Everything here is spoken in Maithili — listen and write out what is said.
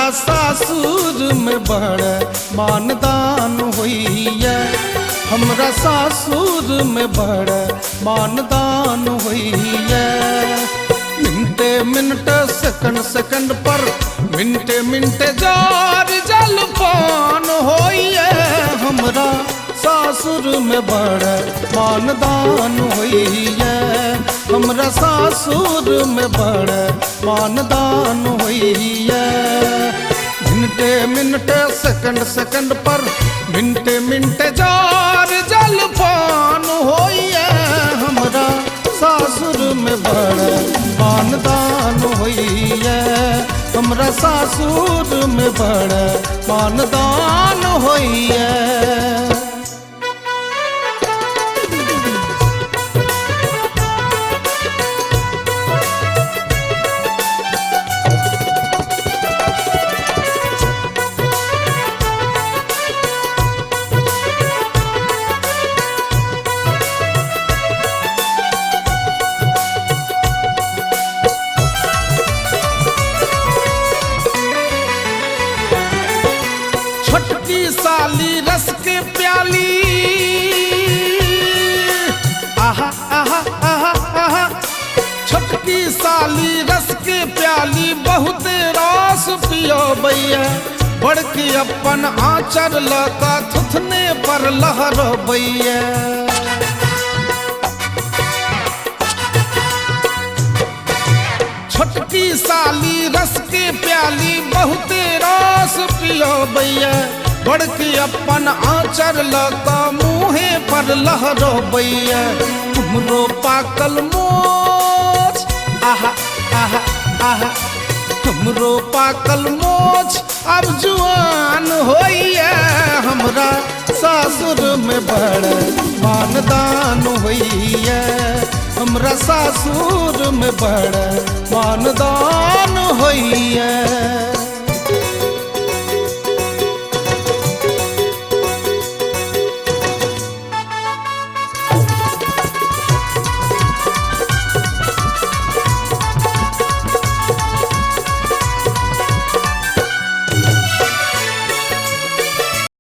हमरा सासुर में बड़ मानदान होइए। हमरा सासुर में बड़ मानदान होइए। मिनटे मिनट सेकंड सेकंड पर मिनटे मिनटे जार जलपान होइए। हमरा सासुर में बड़ मानदान होइए। हमरा सासुर में बड़ मानदान होइए। मिनटे मिनटे सेकंड सेकंड पर मिनटे मिनटे जार जलपान होइए। हमरा सासुर में बड़ मानदान होइए। हमरा सासुर में बड़ मानदान होइए। छोटकी साली रस के प्याली, आहा आहा आहा आहा। छोटकी साली रस के प्याली बहुत रस पियबैया। बड़की अपन आंचर लका थुथने पर लहरबैया। छोटकी साली रस के प्याली बहुत रस पियबैया। बड़की अपन आंचर लका मुँहे पर लहरबैया। तुमरो पाकल मोछ, आहा आहा आहा। तुमरो पाकल मोछ अब जुआन होइए। हमरा सासुर में बड़ मानदान होइए। हमरा सासुर में बड़ मानदान होइए।